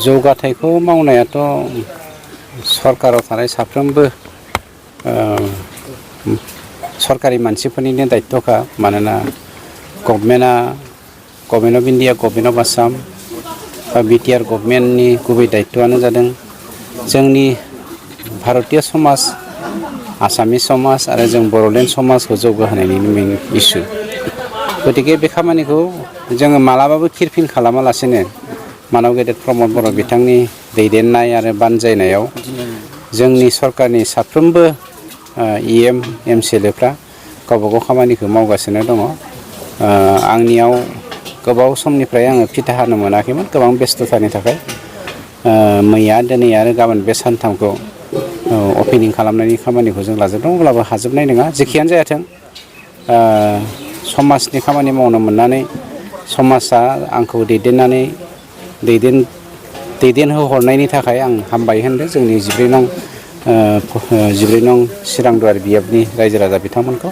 जौगाथायखौ मावनायाथ' सरकाराव थानाय साफ्रोमबो सरकारि मानसिफोरनिनो दायित्वखा मानोना government of India government of Assam बा बिटिआर गभर्नमेन्टनि गुबै दायित्वआनो जादों जोंनि भारतीय समाज आसामिस समाज आरो जों बर'लेण्ड समाजखौ जौगाहोनायनि मेन इसु गतिके बे खामानिखौ जोङो मालाबाबो खिरफिन खालामालासेनो मानव गेदेर प्रमद बर' बिथांनि दैदेननाय आरो बानजायनायाव जोंनि सरकारनि साफ्रोमबो इएम एमसिएलएफ्रा गावबागाव खामानिखौ मावगासिनो दङ आंनियाव गोबाव समनिफ्राय आङो फिथा हानो मोनाखैमोन गोबां बेस्थ'तानि थाखाय मैया दिनै आरो गाबोन बे सानथामखौ अपेनिं खालामनायनि खामानिखौ जों लाजोबदों अब्लाबो हाजोबनाय नङा जेखियानो जायाथों समाजनि खामानि मावनो मोननानै समाजा आंखौ दैदेनहोहरनायनि थाखाय आं हामबाय होनदों जोंनि 14 नं चिरांदुवार बियाबनि रायजो राजा बिथांमोनखौ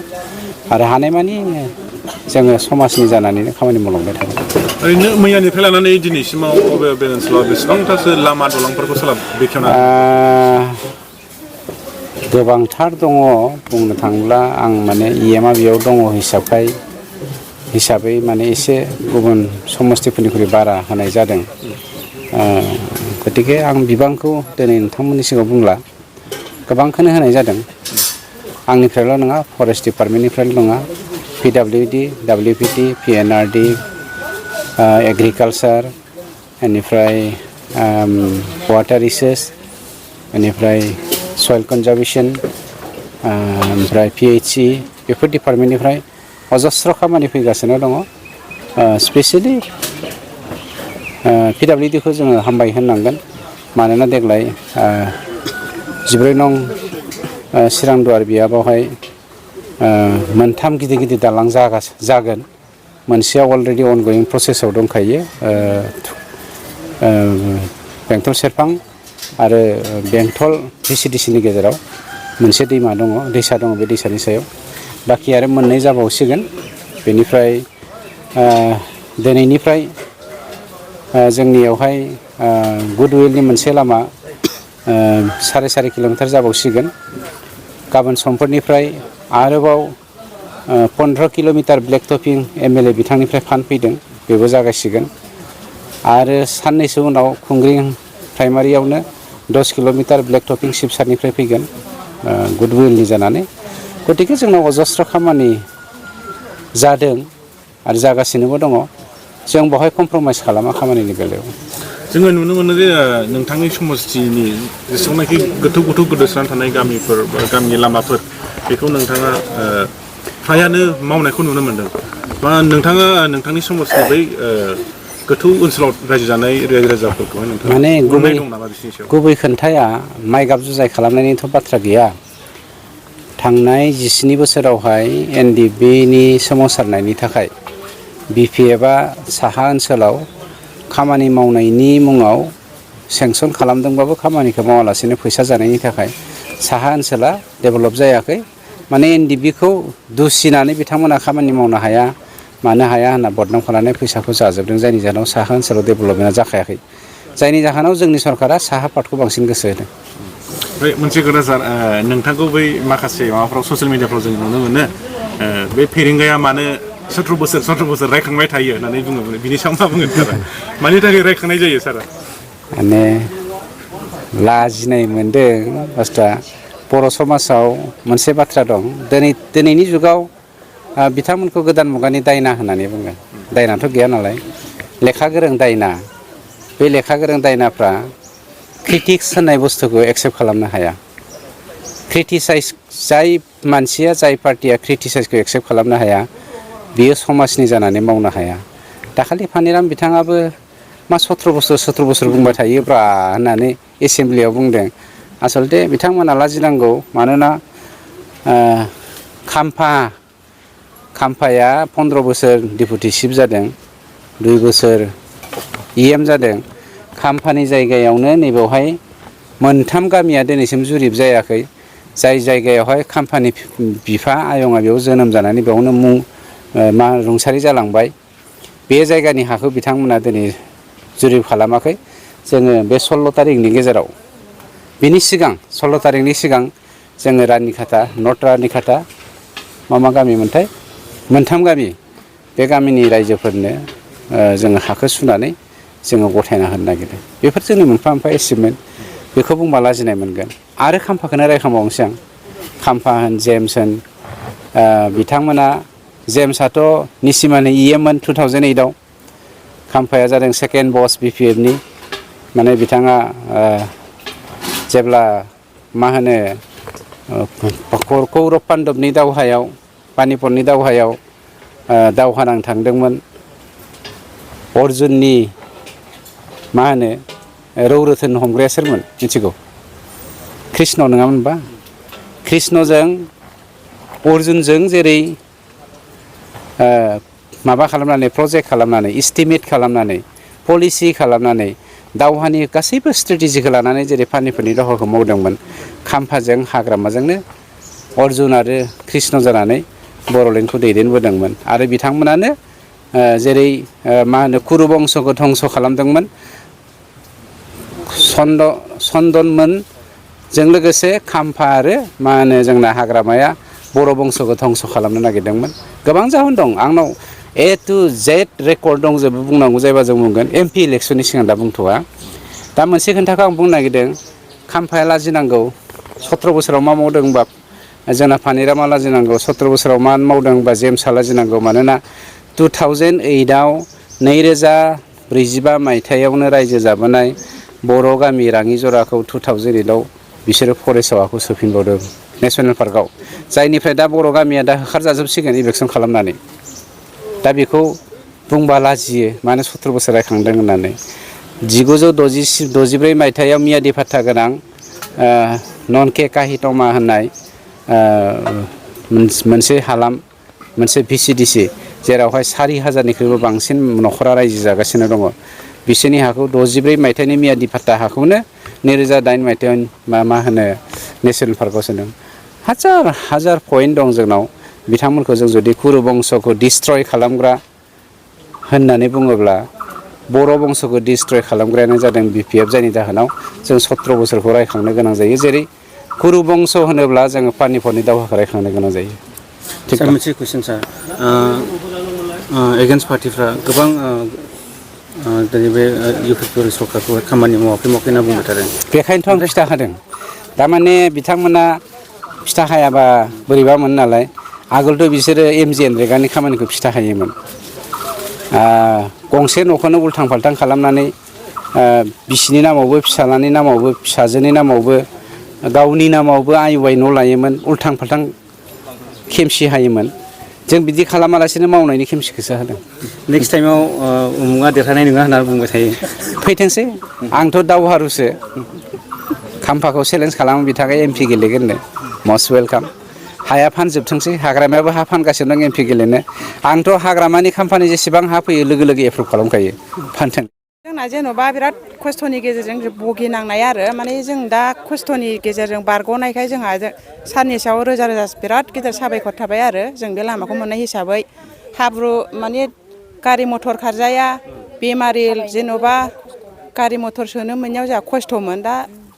आरो हानायमानि जोङो समाजनि जानानैनो खामानि मावलांबाय थागोन। ओरैनो मैयानिफ्राय लानानै दिनैसिमाव बबे ओनसोलाव बेसेबांथासो लामा दलांफोरखौ बेखेवना गोबांथार दङ बुंनो थाङोब्ला आं माने इएमआ बेयाव दङ हिसाबै माने एसे गुबुन समस्तिफोरनिख्रुइ बारा होनाय जादों गतिके आं बिबांखौ दिनै नोंथांमोननि सिगाङाव बुंला गोबांखौनो होनाय जादों आंनिफ्रायल' नङा फरेस्ट डिपार्टमेन्टनिफ्रायल' नङा PWD, WPT, PNRD, एग्रिकालचार बेनिफ्राय वाटार रिसोर्स बेनिफ्राय सयल कनजारभेसन ओमफ्राय PHC बेफोर डिपार्टमेन्टनिफ्राय अजस्र खामानि फैगासिनो दङ स्पेसियेलि PWDखौ जोङो हामबाय होननांगोन मानोना देग्लाय 14 नं चिरांदुवार बियाबावहाय मोनथाम गिदिर दालां जागोन मोनसेया अलरेडि अनगयिं प्रसेसआव दंखायो बेंटल सेरफां आरो बेंटल VCDCनि गेजेराव मोनसे दैसा दङ बे दैसानि सायाव बाखि आरो मोननै जाबावसिगोन बेनिफ्राय दिनैनिफ्राय जोंनियावहाय गुडविलनि मोनसे लामा 4.5 किल'मिटार जाबावसिगोन गाबोन समफोरनिफ्राय आरोबाव 15 किल'मिटार ब्लेक टपिं MLA बिथांनिफ्राय फान्ड फैदों बेबो जागायसिगोन आरो साननैसो उनाव खुंग्रिं प्राइमारियावनो 10 किल'मिटार ब्लेक टपिं सिबसारनिफ्राय फैगोन गुडविलनि जानानै गतिके जोंनाव अजस्र खामानि जादों आरो जागासिनोबो दङ जों बेवहाय कमप्रमाइज खालामा खामानिनि बेलायाव जोङो नुनो मोनो जे नोंथांनि समस्तिनि जेसेबांनाखि गोथौ गोदोसोनानै थानाय गामिफोर बा गामिनि लामाफोर बेखौ नोंथाङा फ्रायानो मावनायखौ नुनो मोनदों बा नोंथाङा नोंथांनि समस्ति बै गोथौ ओनसोलाव रायजो जानाय रायजो राजाफोरखौहाय नोंथाङा माने गुबै दं नामा बिसोरनि सायाव गुबै खोन्थाया माइ गाब जुजाय खालामनायनिथ' बाथ्रा गैया थांनाय 17 बोसोरावहाय NDBनि सोमावसारनायनि थाखाय BPFआ साहा ओनसोलाव खामानि मावनायनि मुङाव सेंसन खालामदोंबाबो खामानिखौ मावालासेनो फैसा जानायनि थाखाय साहा ओनसोला डेभेलप जायाखै माने NDBखौ दुसिनानै बिथांमोना खामानि मावनो हाया मानो हाया होनना बदनाम खालामनाय फैसाखौ जाजोबदों जायनि जाहोनाव साहा ओनसोलाव डेभेलपमेन्टआ जाखायाखै जायनि जाहोनाव जोंनि सरकारा साहा पार्टखौ बांसिन गोसो होदों ओमफ्राय मोनसे खोथा सार नोंथांखौ बै माखासे माबाफ्राव ससियेल मिडियाफ्राव जों नुनो मोनो बे फेरेंगाया मानो 17 बोसोर रायखांबाय थायो होननानै बुङो बिनि सायाव मा बुंगोन सारा मानि थाखाय रायखांनाय जायो सारा माने लाजिनाय मोनदों बाथ्रा बर' समाजाव मोनसे बाथ्रा दं दिनैनि जुगाव बिथांमोनखौ गोदान मुगानि दायना होननानै बुङो दायनाथ' गैया नालाय लेखा गोरों दायना बे लेखा गोरों दायनाफ्रा क्रिटिक्स होननाय बुस्थुखौ एक्सेप्ट खालामनो हाया क्रिटिसाइज जाय मानसिया जाय पार्टिया क्रिटिसाइजखौ एक्सेप्ट खालामनो हाया बियो समाजनि जानानै मावनो हाया दाखालि फानिराम बिथाङाबो मा 17 बोसोर बुंबाय थायोब्रा होननानै एसेमब्लियाव बुंदों आसलथे बिथांमोना लाजिनांगौ मानोना खाम्फाया 15 बोसोर डिपुटि चिफ जादों 2 बोसोर EM जादों खाम्फानि जायगायावनो नैबेवहाय मोनथाम गामिया दिनैसिम जुरिब जायाखै जाय जायगायावहाय खाम्फानि बिफा आयंआ बेयाव जोनोम जानानै बेयावनो रुंसारि जालांबाय बे जायगानि हाखौ बिथांमोना दिनै जुरिब खालामाखै जोङो बे 16 तारिखनि गेजेराव बिनि सिगां 16 तारिखनि सिगां जोङो रानिखाता नर्थ रानिखाता मा गामिमोनथाय मोनथाम गामि बे गामिनि रायजोफोरनो जोङो हाखौ सुनानै जोङो गथायना होनो नागिरदों बेफोर जोंनि मोनफा मोनफा एसिभमेन्ट बेखौ बुंबा लाजिनाय मोनगोन आरो खाम्फाखौनो रायखांबावनोसै आं खाम्फा होन जेम्स होन बिथांमोना जेम्सआथ' निसिमानि इएममोन 2008आव खाम्फाया जादों सेकेन्ड बस BPFनि माने बिथाङा जेब्ला मा होनो कौरब पान्डबनि दावहायाव पानिपतनि दावहायाव दावहा नांनो थांदोंमोन अर्जुननि मा होनो रौरोथोन हमग्राया सोरमोन मिथिगौ कृष्ण नङामोन होनबा कृष्णजों अर्जुनजों जेरै माबा खालामनानै प्रजेक्ट खालामनानै इस्टिमेट खालामनानै पलिसि खालामनानै दावहानि गासैबो स्ट्रेटेजिखौ लानानै जेरै पानिपतनि दावहाखौ मावदोंमोन खाम्फाजों हाग्रामाजोंनो अर्जुन आरो कृष्ण जानानै बर'लेण्डखौ दैदेनबोदोंमोन आरो बिथांमोनानो जेरै मा होनो कुरु बंस'खौ धंस' खालामदोंमोन चन्दनमोनजों लोगोसे खाम्फा आरो मा होनो जोंना हाग्रामाया बर' बंस'खौ धंस' खालामनो नागिरदोंमोन गोबां जाहोन दं आंनाव A to Z रेकर्ड दंजोबो बुंनांगौ जायोबा जों बुंगोन MP इलेक्सननि सिगां दा बुंथ'वा दा मोनसे खोथाखौ आं बुंनो नागिरदों खाम्फाया लाजिनांगौ 17 बोसोराव मा मावदों होनबा जोंना फानिरामा लाजिनांगौ 17 बोसोराव मा मावदों होनबा जेम्सआ लाजिनांगौ मानोना 2008आव 2045 मायथाइयावनो रायजो जाबोनाय बर' गामि राङि जराखौ 2008आव बिसोरो फरेस्टआव हाखौ सोफिनबावदों नेसनेल पार्कआव जायनिफ्राय दा बर' गामिया दा होखारजाजोबसिगोन इलेक्सन खालामनानै दा बेखौ बुंबा लाजियो मानो 17 बोसोर रायखांदों होननानै 1964 मायथाइयाव मियादि फात्ता गोनां ननके काहितमा होननाय मोनसे हालाम मोनसे VCDC जेरावहाय 4000निख्रुइबो बांसिन न'खरा रायजो जागासिनो दङ बिसोरनि हाखौ 64 मायथाइनि मियादि फात्ता हाखौनो 2008 मायथाइयाव मा होनो नेसनेल पार्कआव सोदों हाजार पइन्ट दं जोंनाव बिथांमोनखौ जों जुदि कुरु बंस'खौ डिस्ट्रय खालामग्रा होननानै बुङोब्ला बर' बंस'खौ डिस्ट्रय खालामग्रायानो जादों BPF जायनि जाहोनाव जों 17 बोसोरखौ रायखांनो गोनां जायो जेरै कुरु बंस' होनोब्ला जोङो पानिपतनि दावहाखौ रायखांनो गोनां जायो सार मोनसे कुइसन सार एगेन्स्ट पार्टिफ्रा गोबां दिनै बे UPPL सरकारखौ खामानि मावाखै होनना बुंबाय थादों बेखायनोथ' आं फिथा होदों थारमाने बिथांमोना फिथा हायाबा बोरैबा मोनो नालाय आगोलथ' बिसोरो MGN रेगानि खामानिखौ फिथा हायोमोन गंसे न'खौनो उल्थां फाल्थां खालामनानै बिसिनि नामावबो फिसालानि नामावबो फिसाजोनि नामावबो गावनि नामावबो आयुवाय न' लायोमोन उल्थां फाल्थां खेमसि हायोमोन जों बिदि खालामालासिनो मावनायनि खेमसिखौसो होदों नेक्स्ट टाइमाव उमुङा देरहानाय नङा होनना बुंबाय थायो फैथोंसै आंथ' दावहारुसो खाम्फाखौ चेलेन्ज खालामो बिथाङा MP गेलेगोननो मस्ट वेलकाम हाया फानजोबथोंसै हाग्रामायाबो हा फानगासिनो दं MP गेलेनो आंथ' हाग्रामानि खाम्फानि जेसेबां हा फैयो लोगो लोगो एप्रुभ खालामखायो फानथों जोंना जेन'बा बिराद खस्थ'नि गेजेरजों भुगिनांनाय आरो माने जों दा खस्थ'नि गेजेरजों बारग'नायखाय जोंहा सारनि सायाव रोजा रोजा बिराद गिदिर साबायखर थाबाय आरो जों बे लामाखौ मोननाय हिसाबै हाब्रु माने गारि मथर खारजाया बेमारि जेन'बा गारि मथर सोनो मोननायाव जोंहा खस्थ'मोन दा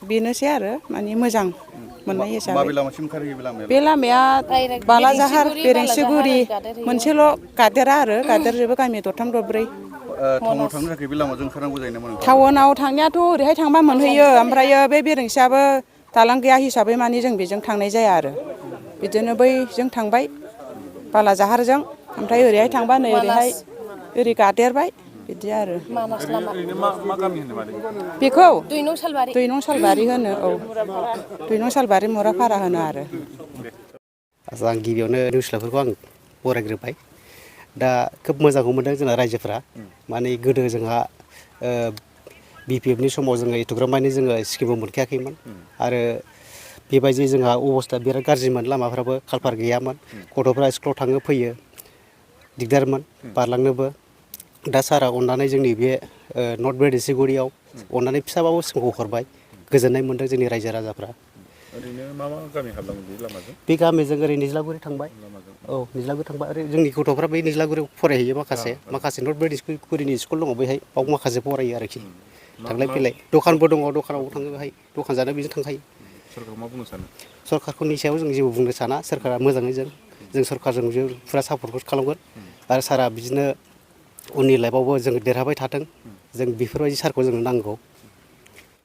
बेनोसै आरो माने मोजां मोननाय हिसाबै बे लामाया बालाजाहार बेरेंसिगुरि मोनसेल' गादेरा आरो गादेरजोबो गामि दरथाम दरब्रै टाउनाव थांनो थाखाय बे लामाजों ओंखारनांगौ जायो नामा नोंथां? टाउनाव थांनायाथ' ओरैहाय थांबा मोनहैयो ओमफ्रायो बे बेरेंसियाबो दालां गैया हिसाबै माने जों बेजों थांनाय जाया आरो बिदिनो बैजों थांबाय बालाजाहारजों ओमफ्राय ओरैहाय थांबा नै ओरैहाय ओरै गादेरबाय बिदि आरो बेखौ 2 नं सालबारि होनो औ 2 नं सालबारि मुराफारा होनो आरो आं गिबियावनो निउस्लाफोरखौ आं बरायग्रोबाय दा खोब मोजांखौ मोनदों जोंना रायजोफोरा माने गोदो जोंहा BPFनि समाव जोङो एथ'ग्राम मानि जोङो स्किमबो मोनखायाखैमोन आरो बेबायदि जोंहा अबस्था बिराद गाज्रिमोन लामाफ्राबो कालभार गैयामोन गथ'फ्रा स्कुलाव थाङो फैयो दिगदारमोन बारलांनोबो दा सारा अननानै जोंनि बे नर्थ बेरेंसिगुरियाव अननानै फिसाबाबो जोंखौ हरबाय गोजोननाय मोनदों जोंनि रायजो राजाफ्रा ओरैनो मा गामि हाबलाङो बे लामाजों बे गामिजों ओरै निज्लागुरि थांबाय औ निज्लागुरि थांबाय आरो जोंनि गथ'फ्रा बै निज्लागुरियाव फरायहैयो माखासे नर्थ बेरेंसिगुरिनि स्कुल दङ बैहाय बाव माखासे फरायो आरोखि थांलाय फैलाय दखानबो दङ दखानावबो थाङो बेहाय दखान जानो बेजों थांखायो सरकारखौ मा बुंनो सानो सरकारफोरनि सायाव जों जेबो बुंनो साना सोरखारा मोजाङै जों सरकारजों जे फुरा सापर्टखौ खालामगोन आरो सारा बिदिनो उननि लाइफआवबो जों देरहाबाय थाथों जों बेफोरबायदि सारखौ जोंनो नांगौ